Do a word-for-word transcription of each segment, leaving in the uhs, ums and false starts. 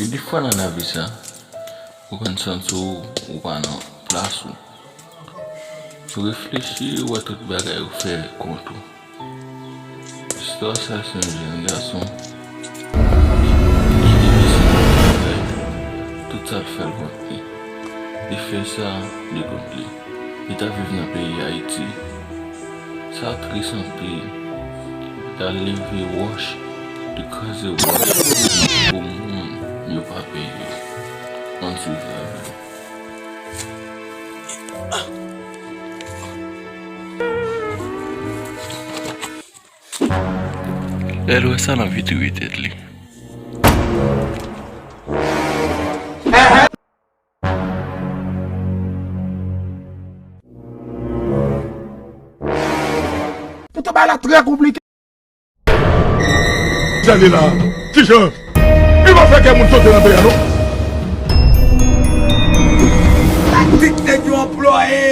Gen de fwa nan lavi sa, ou konn santi w ou pa nan plas ou. Ou reflechi, ou wè tout bagay ou fè kont ou. Istwa sa se yon jèn gason ki te deside fè tout sa l fè l kont li. Li fè sa li kont li. Li t ap viv nan peyi Ayiti. Sa tris anpil. Li t al leve wòch, li kraze wòch pou moun yo pa peye. Ann swiv lavi. Lè l wè sa, l anvi touye tèt li. Poutan bagay la trè konplike. Jan li la. Kijan? Li pa fè kè moun sote nan peyi a, non. Taktik nèg yo anplwaye.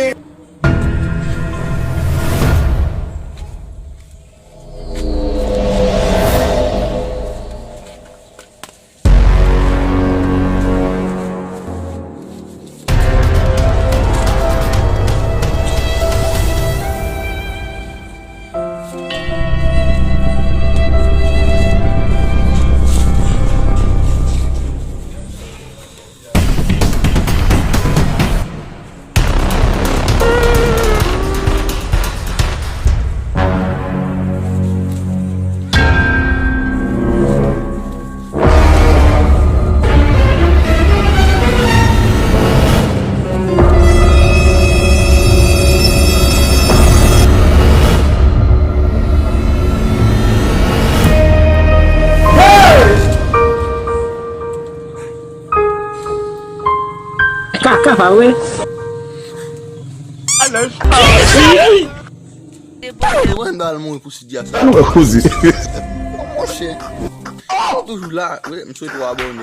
Kaka pa vre. Alèz. Mwen dal mouri pou Sidya sa. Ou wè koze. Monchè. Ou toujou la. M swete w abòne.